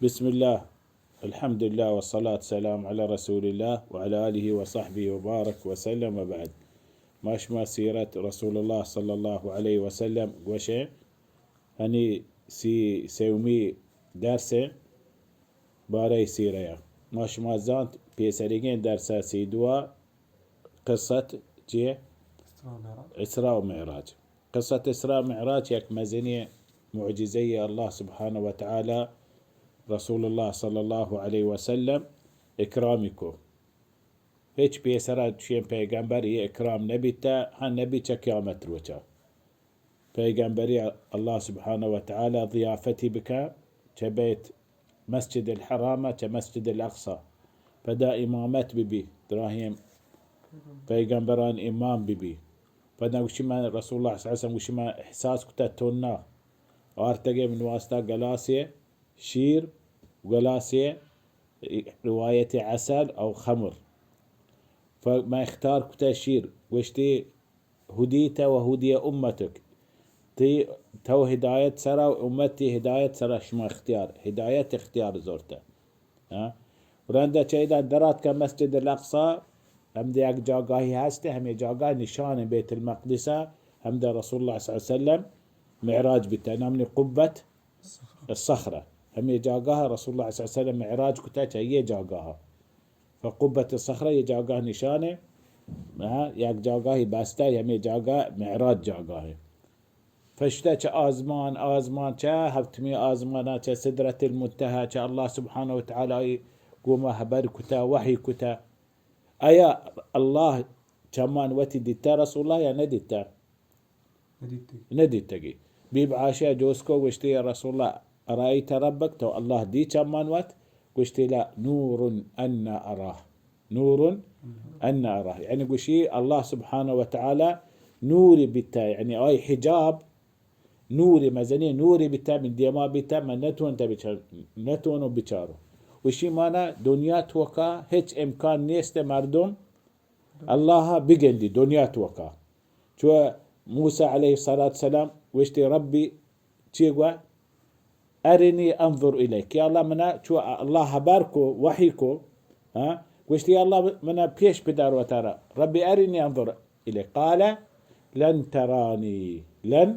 بسم الله، الحمد لله، والصلاة والسلام على رسول الله وعلى آله وصحبه وبارك وسلم، وبعد. ما شما سيرة رسول الله صلى الله عليه وسلم گوشے، ہنی سی سیومی درس بارہ سیرہ. ما شما زانت پیسریگیں درس سی دوا قصت چیه؟ اسراء و معراج. اسراء و معراج. قصت اسراء و معراج یک مزنی معجزهٔ الله سبحانه و تعالی رسول الله صلی الله علیه و سلم اکرامی کو. هچ پیسرا چین پیغمبر یه اکرام نبیتا، هن نبی چه قیامت روچا. پیغمبری الله سبحانه و تعالی ضیافتی بکن چه بیت مسجد الحرام، چه مسجد الاقصی. پدا امامت ببی، دراهم پیغمبران امام ببی. پدا گوشی من رسول الله صلی الله علیه و سلم گوشی من احساس کتا تنا آرتگه من واسطه گلاسی شیر، گلاسی روایت عسل او خمر. فمن اختار کتا شیر، گوشتی هدیت و هدی امتک. تی تو هدایت سرا و امتی هدایت سرا شما اختیار، هدایت اختیار زورتا. ها؟ رنده چه ایدا درات که مسجد الاقصی، هم ده یک جاگاهی هسته، همه جاگاه نشان بیت المقدسه، هم ده رسول الله صلی الله علیه وسلم معراج بیتا، نام قبت الصخره. همه جاگاه رسول الله صلی الله علیه وسلم معراج کتا چه یه جاگاه. فقبت الصخره یه جاگاه نشانه، ها، یک جاگاهی بسته، همه جاگاه معراج جاگاهه. فشته چه آزمان، آزمان چه هفتمی آزمانا، چه سدرت المنتهى، چه الله سبحانه و تعالی گوما خبر کتا، وحی کتا. آیا الله چمان وتی دیتا رسول الله یا ندیتا؟ ندیتگی. ندیتگی. بیب عائشہ جوز کو گوشتی، یا رسول اللہ، ارائیت ربک، تو اللہ دی چمان وت؟ گوشتی، لا، نور انا اراہ. نور انا اراہ. یعنی گوشی اللہ سبحانہ و تعالی نوری بیتا، یعنی آئی حجاب نوری، مزنی نوری بیتا، من دیما بیتا، من نتونتا بچار، نتونو بچارو. وشی مانا دنیا توکا هچ امکان نیست مردم اللہ بگندی دنیا توکا. چو موسی علیہ الصلاة والسلام گوشتی، ربی چی گوا؟ ارنی انظر الیک. یا اللہ منا، چو اللہ خبر کو، وحی کو، ها؟ گوشتی، یا اللہ منا پیش بدار وتارا. ربی ارنی انظر الیک. قال لن ترانی، لن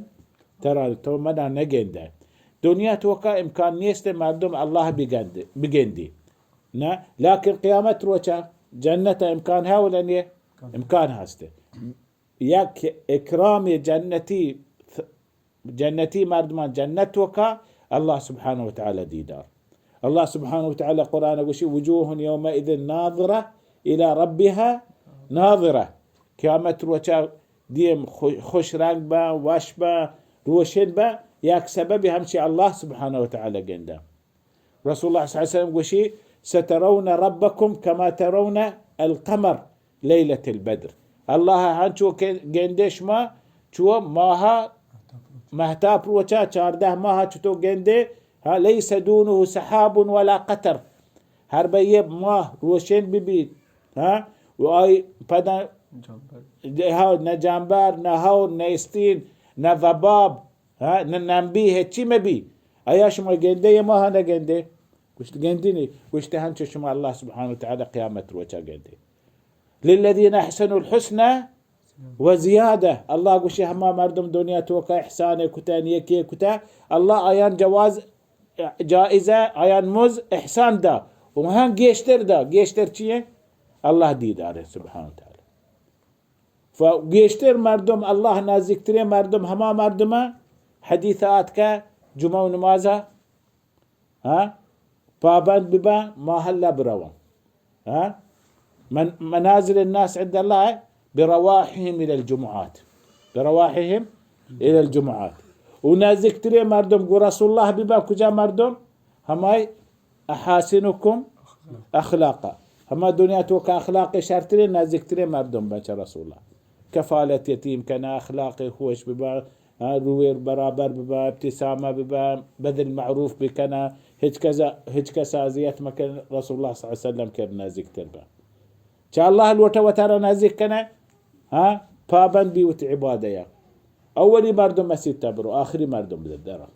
ترانی، تو منا نگندہ. دنیا توکا امکان نیست مردم اللہ بگند، بگندی. نه، لکن قیامت روچا جنت امکان هه ولا نیه؟ امکان هسته. یک اکرام جنتی، جنتی مردمان جنت توکا الله سبحانه و تعالی دیدار. الله سبحانه و تعالی قرآن گوشی، وجوه یومئذ ناظرة الی ربها ناظرة. قیامت روچا دیم خو-، خوش رنگ با، وش با، روشن با، یک سببی همچی الله سبحانه و تعالی گنده. رسول الله صلی الله علیه وسلم گوشی، سترون ربکم کما ترون القمر لیلة البدر. الله هنچو که گنده شما چو ماه مهتاب روچا، چارده ماه چطو گنده، ها، لیس دونه سحاب ولا قطر. هر به یه ماه روشن ببید، ها، و آی پدا، ها، نه جنبر، نه هور، نه استین، نه ضباب، ها، نه نمبی، هچی مبی. آیا شما گنده یه ماه نگنده؟ گوشت، گندی نی. گوشت، هنچو شما الله سبحانه و تعالی قیامت روچا گنده. للذین احسنوا الحسنى و زیاده. الله گوشی، هما مردم دنیا توکا احسان کتا، نیکی کتا، الله آیان جواز، جائزه، آیان مز احسان دا. و هم گیشتر دا. گیشتر چیه؟ الله دیداره سبحانه و تعالی. و گیشتر مردم، الله نزدیکترین مردم هما مردمه حدیث آتکه جمعه و نمازه، ها؟ پابند ببن، ماهلا برون. ها؟ من، منازل الناس عند الله برواحهم الى الجمعات. برواحهم الى الجمعات. و نزدیکترین مردم گو رسول الله ببن، کجا مردم؟ همای احاسنکم اخلاقا. هما دنیا توکا اخلاق شرترین، نزدیکترین مردم بچه رسول الله. کفالت یتیم کنه، اخلاق خوش ببن، ها، روی برابر ببن، ابتسامه ببن، بذل معروف بکنه، هچ کس، هچ کس اذیت مکنه، رسول الله صلی الله علیه وسلم کر نزدیکتر بن. چه الله لوٹه وتارا نزدیک کنه، ها، پابند بی وتی عباده یا. اولی مردم مسیت تا برو، آخری مردم در درا.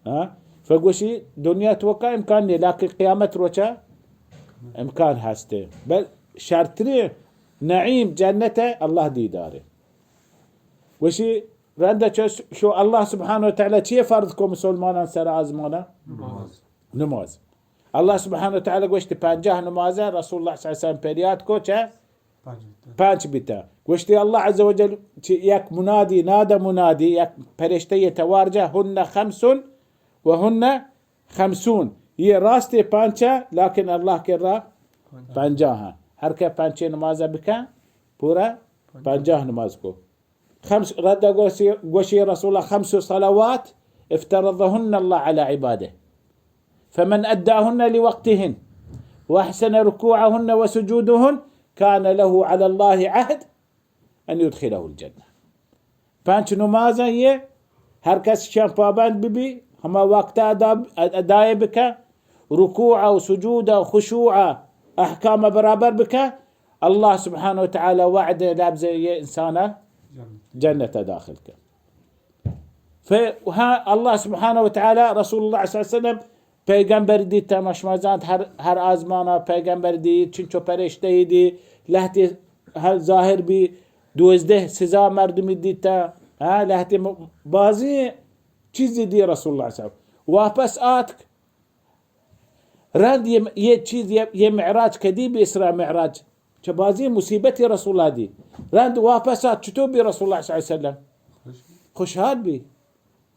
ها؟ فگوشی دنیا توکا امکان نیه، لکن قیامت روچا امکان هسته. بل شرترین نعیم جنت الله دیداره. گوشی رنده چه شو الله سبحانه و تعالی چیه فرض کو مسلمانان سر آزمانه؟ نماز. نماز. الله سبحانه و تعالی گوشت پنجاه نمازه، رسول الله صلی الله علیه وسلم پریاد کو چه؟ پنج بیتا. پنج بیتا. گوشتی الله عز و جل چه یک منادی، نادى منادی، یک پرشته توار جه، هن خمس و هن خمسون. یه راست پنچه، لکن الله کرا پنجاه. هر که پنچه نماز بکن، پورا پنجاه نماز کو. خمس، رد گوشی، گوشی رسول الله: «خمس صلوات افترضهن الله على عباده، فمن أداهن لوقتهن وأحسن ركوعهن وسجودهن كان له على الله عهد أن يدخله الجنة.» پنچ نمازاں یہ، هر کس شان پابند ببی، هما وقت ادا، ادای بکن، رکوع و سجود و خشوع احکام برابر بکن، الله سبحانه و تعالی وعد لبز یہ انسان جنت داخل کن. ف-، ها الله سبحانه و تعالی رسول الله صلی الله علیه وسلم پیغمبر دیتا، ما شما زانت هر، هر آزمانا پیغمبر دی، چنچو پرشته دی، لهتی هر ظاهر بی، دوزده سزا مردمی دیتا، ها، لهتی م-، بازی چیزی دی رسول الله صلی الله علیه وسلم. واپس آتک، رند یہ، یہ چیز، یہ، یہ معراج کدی بی اسراء معراج؟ چه بازی مصیبتی رسول الله دی. رند واپس آت، چطور بی رسول الله صلی الله علیه وسلم؟ خوشحال بی.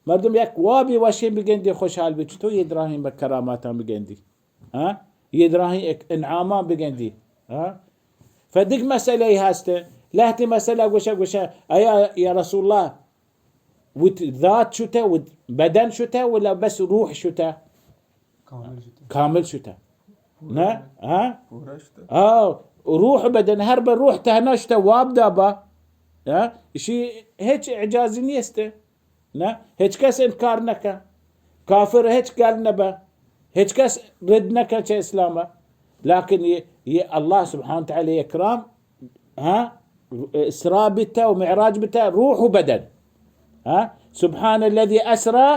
مردم یک وابی وشین بگندی، خوشحال بی. چطور یہ دراهین به کراماتان بگندی؟ ها؟ یہ دراهین انعامان بگندی؟ ها؟ فدیگ مسئله هسته. لهتی مسئله گوشه، گوشه، ایا یا رسول الله، وت ذات شته، وت بدن شته، ولا بس روح شته؟ کامل شته. کامل شته. نه؟ ها؟ پورا شته. ها، روح بدن هر به روح تهنا شته، واب دا با. ها؟ اشی هیچ اعجازی نیسته. نه؟ هیچ کس انکار نکن. کافر هیچ گل نبه. هیچ کس رد نکن چه اسلامه. لكن یہ، یہ الله سبحانه و تعالی اکرام، ها؟ اسراء بیتا و معراج بیتا، روح و بدن. ها؟ سبحان الذي أسرى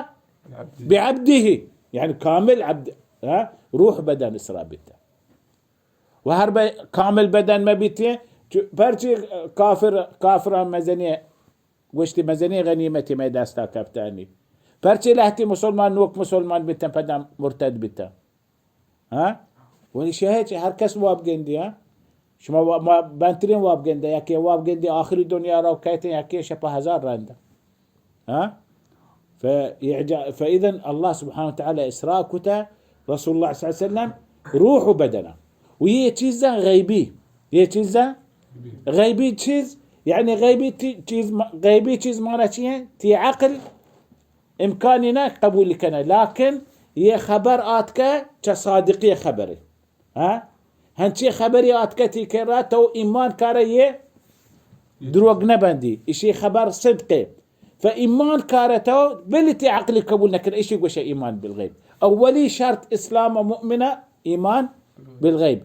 بعبده، يعني كامل عبد، ها؟ روح بدن اسراء بیتا. و هر به کامل بدن مبیتی، چو-، پرچی کافر، کافران مزنی گوشتی مزنی غنیمتی مئے دستا کپتانی. پرچی لهتی مسلمان نوک مسلمان بیتن پدا مرتد بیتن؟ ها؟ ونی شهچ هر کس واب گندی، ها؟ شما وا-، ما بنترین واب گنده، یکی واب گندی آخری دنیا رو کیتن، یکی شپ هزار رنده. ها؟ فإعجا-، فإذن الله سبحانه وتعالى إسراء کتا رسول الله صلى الله عليه وسلم روح و بدنا. و یہ چیزاں غیبی، یہ چیزاں غیبی چیز، یعنی غیبی تی-، چیز ما-، غیبی چیز مانا چی ہے؟ تی عقل امکانی نه قبول کنه، لكن یہ خبر آتکه چه صادقی خبره. ها؟ هنچی خبری آتکتی که را تو ایمان کاره یہ دروگ نبندی. اشی خبر صدقه. فایمان کاره تو بلی تی عقلی قبول نکن. اشی گوشه ایمان بالغیب. اولی شرط اسلام مؤمنه ایمان بالغیب.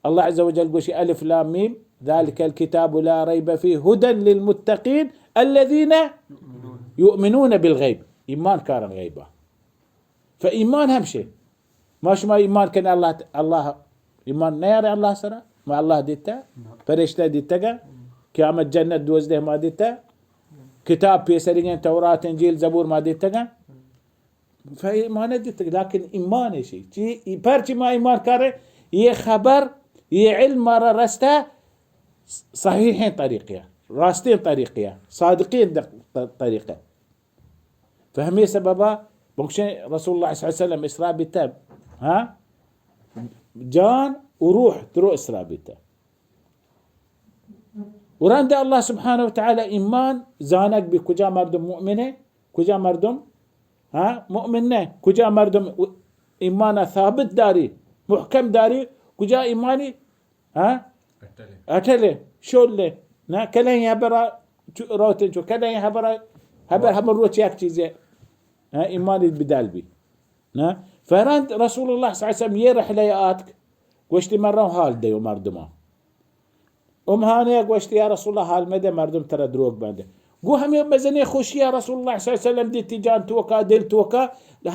الله عز وجل گوشی: الف لام میم، ذلك الكتاب لا ريب فيه هدى للمتقين الذين يؤمنون بالغيب. ایمان کارن غیبا. فایمان همشه. ما شما ایمان کنه الله، الله ایمان نیاره الله سره؟ ما الله دیته؟ پرشته دیتگه؟ قیامت جنت دوزده ما دیته؟ کتاب پیسریگن تورات انجیل زبور ما دیتگه؟ فایمان دیتگ، لكن ایمان شی چی؟ ای پرچی ما ایمان کاره؟ یہ خبر، یہ علم مارا رسته صحیحین طریقه، راستین طریقه، صادقین دق-، طریقه. فهمی سببا بگشن رسول الله صلی الله علیه وسلم اسراء بیته، ها؟ جان و روح درو اسراء بیته. و رند الله سبحانه و تعالی ایمان زانگ بی کجا مردم مؤمنه، کجا مردم، ها، مؤمن نه، کجا مردم ایمان ثابت داری، محکم داری، کجا ایمانی ها؟ اٹلے. اٹلے، شولے. نه، کلیں هبرا چو-، روتن چو، کلیں هبرا، هبر همه روچ یک چیزه. ها، ایمانی بدل بی. نه؟ فرند رسول الله صلی الله علیه وسلم یہ رحله آتک، گوشتی من رو حال دیو مردمان. امهانه گوشتی یا رسول الله حال مده، مردم ترا دروگ بنده. گو ہمے مزنیں خوشی ءَ رسول اللہ صلی اللہ علیہ وسلم دیتی جان توکا، دل توکا.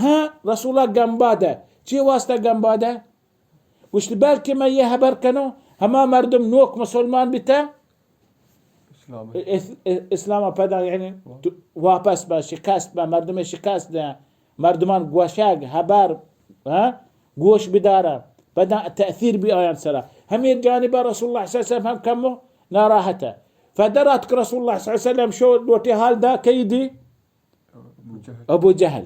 ہاں، رسول اللہ گمبادہ. چی واسطہ گمبادہ؟ گوشت، بلکہ من یہ حبر کنوں، ہما مردم نوک مسلمان بیتا، اسلام. اس-، اس-، اسلام پدا، یعنی، واہ. تو واپس با، شکست با، مردم شکست دے، مردمان گوشگ، حبر، ہاں، گوش بدارا، پدا تأثیر بی آیان سرا. ہمیں جانب رسول اللہ صلی اللہ علیہ وسلم ہم کمو ناراحت ہے. فدرات کہ رسول اللہ صلی اللہ علیہ وسلم شو لوٹی حال دا کئی دی؟ ابو جہل. ابو جہل.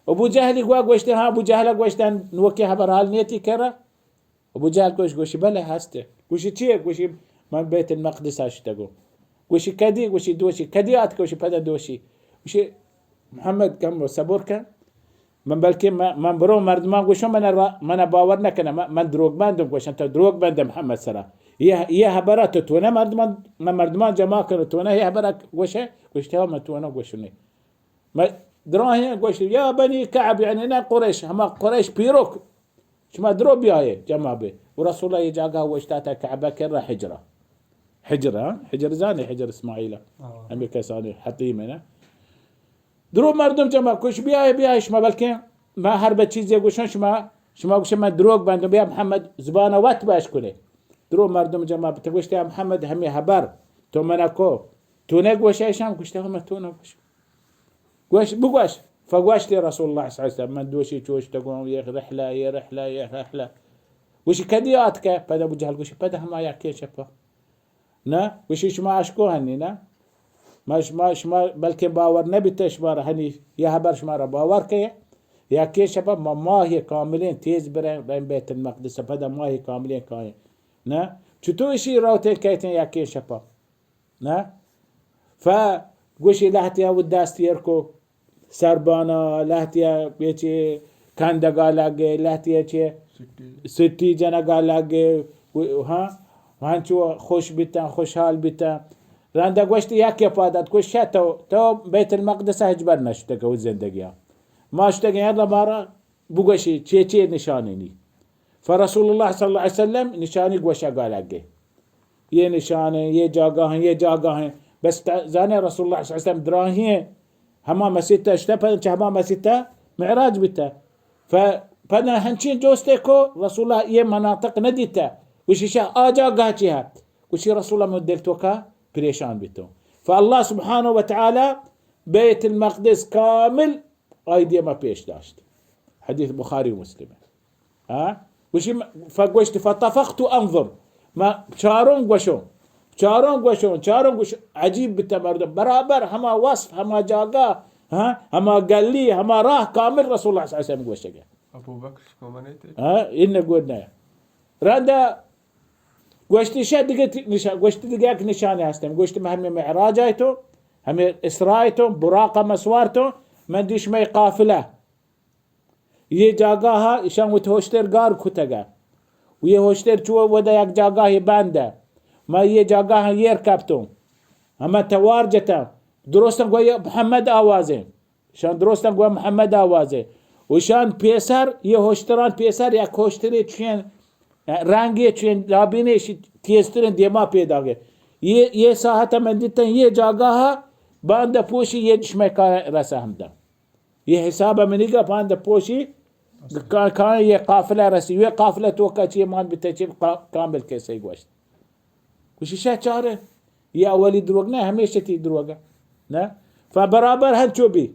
ابو جہل گوا گوشتے، ہاں، ابو جہل گوشتے، نوکے حبر حال نیتی کرا. ابو جہل گوش، گوشی، بلے ہستے. گوشی، چیے؟ گوشی، من بیت المقدس اشتگو. گوشی، کدی؟ گوشی، دوشی. کدی آت؟ گوشی، پدا دوشی. گوشی، محمد، کم صبر کن. من بلکہ من، من برو مردمان گوشم، من را، من باور نکنه. من، من دروگ بندم گوشن، تو دروگ بندم محمد سرا. یہ، یہ حبرہ تو، تو نہ مردمان، من مردمان جمع کنو، تو نہ یہ حبرہ گوشے؟ گوشتے، ہاں، من تو نہ گوشنے. ما دراہیں گوشت، یا بنی کعب، یعنی نہ قریش، ہما قریش پیروک، شما درو بیائے، جمع بے. و رسول اللہ یہ جاگہ اوشتاتا کعبہ کرا حجرہ. حجرہ، ہاں؟ حجر زانے، حجر اسماعیل. ہاں. ہمیں کسانی حطیم ہے نا. درو مردم جمع، گوش بیائے، بیائے شما، بلکہ ما ہر بہ چیزے گوشن شما، شما گوشے من دروگ بندم، بیا محمد زبان وت باش کنے. درو مردم جمع بتا، گوشتے، یا محمد، ہمیں حبر تو منا کو، تو نہ گوشے شام؟ گوشتے، ہاں، من تو نہ گوش. گوش، بگوش. فگوشت رسول اللہ صلی اللہ علیہ وسلم، من دوشی چوشتگوں، یہ رحلہ، یہ رحلہ، یہ رحلہ. گوشی، کدی آتکہ؟ پدا ابو جہل گوشی، پدا ہما یکے شپا. نہ؟ گوشی، شما اشکو ہنی، نہ؟ ما شما، شما بلکہ باور نہ بیتے، شما را ہنی، یہ حبر شما را باور کہے. یکے شپا ما ماہ کاملیں تیز بریں، ریں بیت المقدس، پدا ماہ کاملیں کائیں. نہ؟ چطور اشی روتے کہتے ہیں یکے شپا؟ نہ؟ ف گوشی لہتیا و دست ایر کو سربانا، لہتیا پیچے کندگا لگے، لہتیا چے سٹی. سٹی جنگا لگے، و-، ہاں، ہنچو خوش بیتن، خوشحال بیتن. رندا گوشت یک پادت، گوشت، شہ تو، تو بیت المقدس ہچبر نشتگ و زندگیا. ما شتگیں اللہ مارا بگوشی چے چے نشانی نی. فرسول اللہ صلی اللہ علیہ وسلم نشانی گوشگا لگے. یہ نشان ہیں، یہ جاگہ ہیں، یہ جاگہ ہیں. بس تا-، زانے رسول اللہ صلی اللہ علیہ وسلم دراہی ہیں. ہما مسیت اشتا، پد چہ ہما مسیت معراج بیتا. ف-، پدا ہنچین جوستے کو رسول اللہ یہ مناطق نہ دیتا. گوشی شہ آ جاگہ چی ہے؟ گوشی رسول اللہ من دل توکا پریشان بیتوں. فاللہ سبحانہ و تعالی بیت المقدس کامل آئی دیما پیش داشت. حدیث بخاری و مسلم. ہاں؟ گوشی م-، فگوشت، فطفقت انظر. ما چاروں گوشوں، چاروں گوشوں، چاروں گوشوں. عجیب بیتا مردم. برابر ہما وصف، ہما جاگہ، ہاں؟ ہما گلی، ہما راہ کامل رسول اللہ صلی اللہ علیہ وسلم گوشگے. ابو بکر شکو منیتے؟ ہاں، ان گوڑ نہ. رندا گوشتی شہ دگہ تی-، نشان، گوشتی دگہ یک نشانی ہستم. گوشتی من ہمیں معراج آیتوں، ہمیں اسراء آیتوں، براق مسوارتوں، من دیش مئے قافلہ. یہ جاگہ ہا ایشان وت ہوشتر گار کتگا. و یہ ہوشتر چو ودا یک جاگہ بندہ. ما یہ جاگہ ہا یر کپتوں. ہما توار جتا. درستاں گویا محمد آوازیں. شان درستاں گوا محمد آوازے. و شان پیسر، یہ ہوشتران پیسر، یک ہوشتری چین رنگی چین دابینے شی تیزترین دیما پیدا گئے. یہ، یہ ساعت من دیتن یہ جاگہ باند پوشی یہ چشمہ کا رسا ہمدا. یہ حساب منی گا باند پوشی کا-، کائیں یہ قافلہ رسی. یہ قافلہ توکا چی مان بیتے چی قا-، کامل کیسے گوشت. گوشی، شہ چارے، یہ اولی دروگ نہ، ہمیشہ تی دروگ ہے. نہ؟ فبرابر ہنچو بی.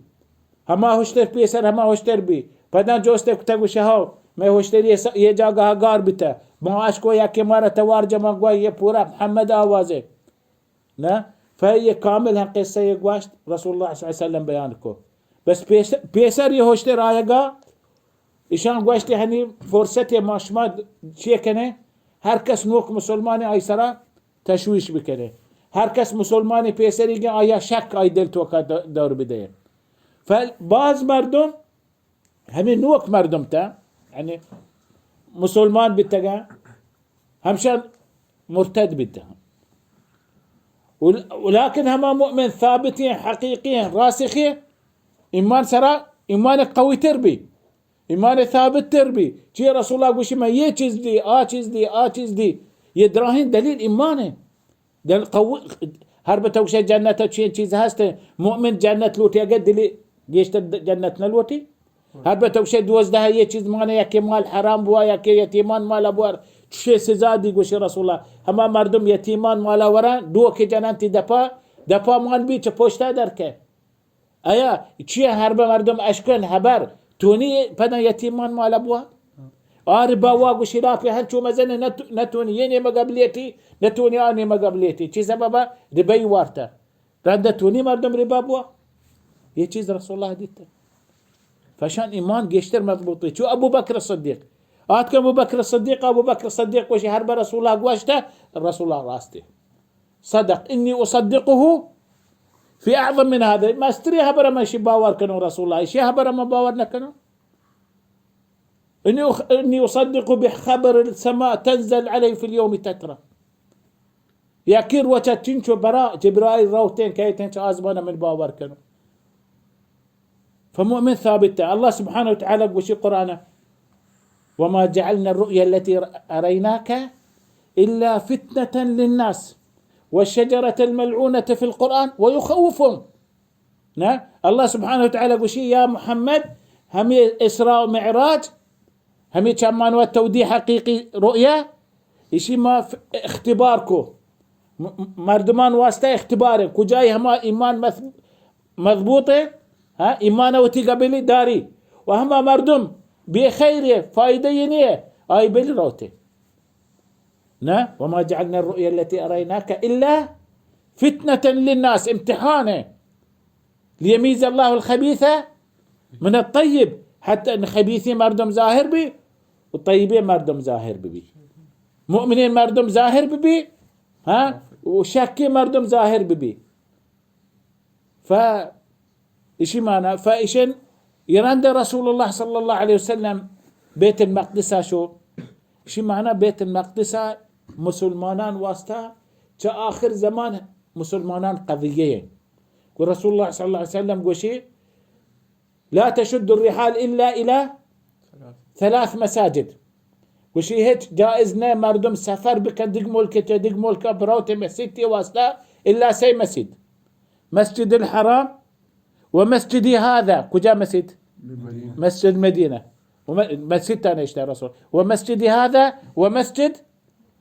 ہما ہشتر پیسر، ہما ہشتر بی. پدا جوستے کتا گوشی، ہاو، میں ہشتر یہ س-، یہ جاگہ گار بیتا. ما اشکو یا کہ مارا توار جمع گوا، یہ پورا محمد آوازے. نہ؟ فہ یہ کامل ہم قصہ یہ گوشت، رسول اللہ صلی اللہ علیہ وسلم بیان کو. بس پیس-، پیسر یہ ہشتر آیگا، ایشان گوشت، ہنی فرصت ما شما چی کنیں؟ ہر کس نوک مسلمان آئی سرا تشویش بکنیں. ہر کس مسلمان پیسری گیں، آیا شک آئی دل توکا د-، دور بدئے. فل باز مردم، ہمیں نوک مردم تا، یعنی مسلمان بیتگا، ہمشان مرتد بیتگا. ول-، ولیکن ہما مؤمن ثابتیں، حقیقیں، راسخیں، ایمان سرا، ایمان قوی تر بی. ایمان ثابت تر بی. چی رسول اللہ گوشی، من یہ چیز دی، آ چیز دی، آ چیز دی. یہ دراہیں دلیل ایمان ہے. دل قوی، ہر بہ تو گوشے جنت ء چین چیز ہست؟ مؤمن جنت لوٹی، اگہ دلی گیشتر د-، جنت نہ لوٹی؟ ہر بہ تو گوشے دوزدہ ء یہ چیز مانے، یکے مال حرام بوا، یکے یتیمان مالا بوار، چشے سزا دی؟ گوشی رسول اللہ، ہما مردم یتیمان مالا وران، ڈوکے جنان تی دپا، دپا مان بی چہ پشتا در کے۔ آیا چی ہر بہ مردم اشکن ہبر تونی پدا یتیمان مالا بوا؟ آ ربا وا گوشی لاپی ہنچو مزن نہ تو-، نہ تونی یہ نیمگا بلیٹی، نہ تونی آ نیمگا بلیٹی۔ چی سببا؟ ربئی وارتا۔ رندا تونی مردم ربا بوا؟ یہ چیز رسول اللہ دیتا۔ فشان ایمان گیشتر مضبوط بی۔ چو ابو بکر صدیق۔ آتکن ابو بکر صدیق، ابو بکر صدیق گوشی ہر بہ رسول اللہ گوشتا، رسول اللہ راستی۔ صدق، انی اصدقه فی اعظم من هذا۔ مستری ہبر من شی باور کنو رسول اللہ، شی ہبر من باور نکنو۔ انی اخ-، انی اصدق بخبر السماء تنزل علی فی الیوم تترا۔ یکی روچا چنچو برا جبرائیل روتین کہتین چہ آزمان من باور کنو۔ فمؤمن ثابت۔ اللہ سبحانہ وتعالی گوشی قرآن، وما جعلنا الرؤيا التي أريناك إلا فتنة للناس والشجرة الملعونة في القرآن ويخوفهم۔ نا؟ اللہ سبحانہ وتعالی گوشی، یا محمد، ہمیں اسراء و معراج، ہمیں چمان و تودی حقیقی رؤیا، اسی ما ف-، اختبار کو۔ م-، م-، مردمان واسطہ اختبار ہے۔ کجائی ہما ایمان مث-، مضبوط ہے، ہاں، ایمان وتی قبلی داری، و ہما مردم بے خیر ہے، فائدہ یہ نہیں ہے، آئی بل روتے۔ نہ؟ وما جعلنا الرؤيا التي أريناك إلا فتنة للناس، امتحان ہے۔ ليميز الله الخبيث من الطيب، حتى ان خبیثی مردم ظاہر بی و طیبی مردم ظاہر بی، مؤمنین مردم ظاہر بی، ہاں، و شکی مردم ظاہر بی۔ ف اشی معنی، ف اشن ایران در رسول اللہ صلی اللہ علیہ وسلم بیت المقدس شو۔ اشی معنی بیت المقدس مسلمانان واسطہ چہ آخر زمان مسلمانان قضیہ ہیں۔ گو رسول اللہ صلی اللہ علیہ وسلم گوشی، لا تشد الرحال إلا إلى ثلاث مساجد۔ گوشی ہچ جائز نہ مردم سفر بکن دگ ملک چہ دگ ملک بروت مسیتی واسطہ الا سے مسجد، مسجد الحرام و مسجد هذا، کجا مسجد؟ مدینہ۔ مسجد مدینہ۔ و م-، مسجد تا نشتہ رسول۔ و مسجد هذا و مسجد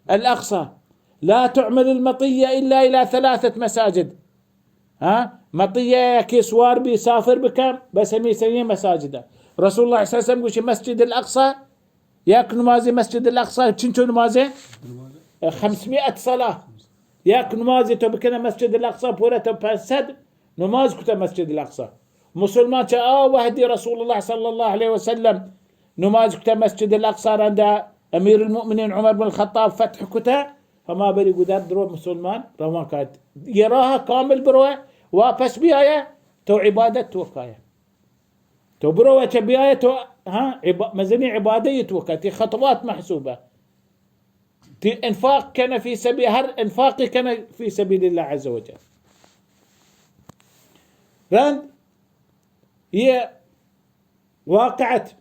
الاقصی۔ لا تعمل المطیہ الا الی ثلاثة مساجد۔ ہاں؟ مطیہ کہ سوار بی سافر بکن، بس ہمی سیئیں مساجد۔ رسول اللہ صلی اللہ علیہ وسلم گوشی مسجد الاقصی، یک نمازی مسجد الاقصی، چنچو نمازی؟ خمسمائة صلاة۔ یک نمازی تو بکنے مسجد الاقصی، پورا تو پنچ صد نماز کتا مسجد الاقصی۔ مسلمان چہ آ وحدی رسول اللہ صلی اللہ علیہ وسلم نماز کتا مسجد الاقصی رندا امیر المؤمنین عمر بن الخطاب فتح کتا، ہما بری گدر درو مسلمان روان کات۔ یہ راہ کامل بروے، واپس بی آیا، تو عبادت تو کایا۔ تو بروے چہ بی آیا تو، ہاں، عبا-، مزنی عبادت تو کاتی خطوات محسوبہ۔ تی انفاق کنہ فی سبیل، ہر انفاق کنہ فی سبیل اللہ عز و جل۔ رند یہ واقعت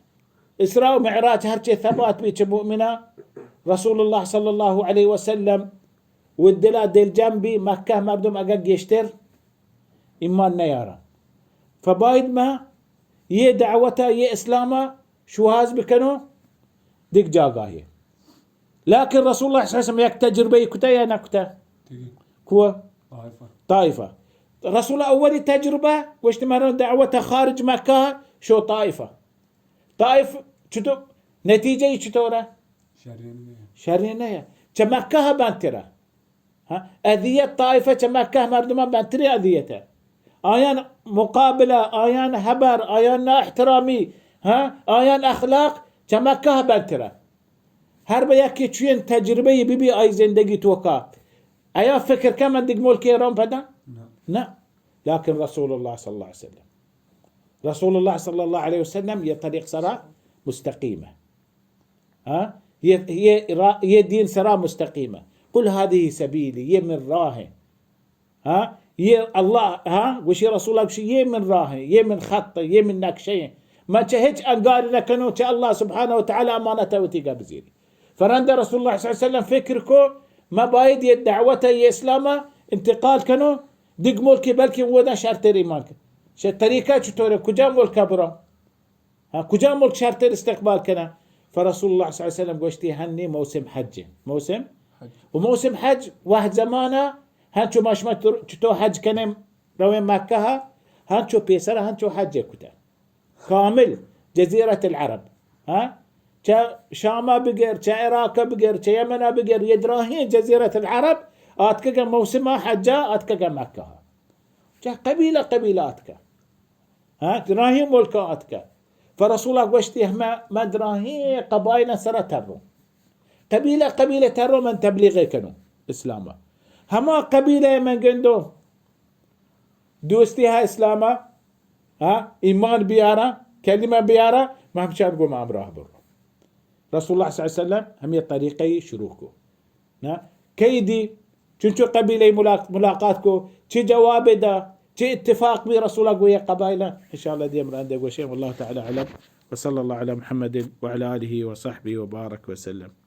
اسراء و معراج ہرچے ثبات بی چہ مؤمنا، رسول اللہ صلی اللہ علیہ وسلم و دلا دلجم بی، مکہ مردم اگہ گیشتر ایمان نیارا۔ فباید ما یہ دعوتا، یہ اسلاما شوہاز بکنو دگ جاگاہے۔ لیکن رسول اللہ صلی اللہ علیہ وسلم یک تجربہ کتا یا نہ کتا؟ کو؟ طائفہ۔ طائفہ۔ رسول اولی تجربہ گوشت مرن دعوت خارج مکہ شو طائفہ۔ طائف چطور؟ نتیجہ ای چطور ہے؟ شرین نہیں۔ شرین نہیں۔ چہ مکہ بنترہ۔ ہاں، اذیت طائفہ چہ مکہ مردمان بنترین اذیت ہے۔ آیان مقابلہ، آیان حبر، آیان نااحترامی، ہاں، آیان اخلاق چہ مکہ بنترہ۔ ہر بہ یکی چوین تجربہ بی بی آئی زندگی توکا۔ آیا فکر کن من دگ ملک ایران پدا؟ نہ۔ نہ۔ لیکن رسول اللہ صلی اللہ علیہ وسلم۔ رسول اللہ صلی اللہ علیہ وسلم یہ طریق سرا مستقیم ہے۔ ہاں؟ یہ، یہ را-، یہ دین سرا مستقیم ہے۔ قل هذه سبیلی، یہ من راہ ہیں۔ ہاں؟ یہ اللہ، ہاں؟ گوشی رسول اللہ گوشی، یہ من راہ ہیں، یہ من خط ہیں، یہ من نقشے ہیں۔ من چہ ہچ انگار نہ کنوں، چہ اللہ سبحانہ و تعالی امانت وتی گا بزیری۔ فرند رسول اللہ صلی اللہ علیہ وسلم فکر کو، ما باید یہ دعوت یہ اسلام انتقال کنو دگ ملکی، بلکہ ودا شرتر ایمان کن. شہ طریقہ چطورے؟ کجا ملک برا؟ ہاں، کجا ملک شرتر استقبال کنن؟ فرسول اللہ صلی اللہ علیہ وسلم گوشتی، ہنی موسم حج. موسم؟ حج. و موسم حج وہد زمانہ ہنچو ما شما تر-، چطور حج کنیں، رویں مکہ، ہنچو پیسر ہنچو حج کتا. کامل جزیرت العرب. ہاں؟ چہ شام بگر، چہ عراق بگر، چہ یمن بگر، یہ دراہیں جزیرت العرب آتکگا موسم حجا، آتکگا مکہ. چہ قبیلہ قبیلہ آتکا. ہاں، دراہیں ملک آتکا. فرسول گوشتی، ہمیں من دراہیں قبائل سرا تروں. قبیلہ قبیلہ تروں، من تبلیغ کنوں اسلام. ہما قبیلہ من گندو دوستی ہا اسلام، ہاں، ایمان بیارا، کلمہ بیارا، من ہمشان گو ما ہمراہ برو. رسول اللہ صلی اللہ علیہ وسلم ہمیں طریقہ شروع کو. نا، کئی دی، چنچو قبیلہ ملاق-، ملاقات کو، چی جواب دا، چی اتفاق بی رسول گو یہ قبائل. انشاءاللہ دیم رندے گوشیں. واللہ تعالی اعلم. وصلی اللہ علی محمد وعلی آلہ وصحبہ وبارک وسلم.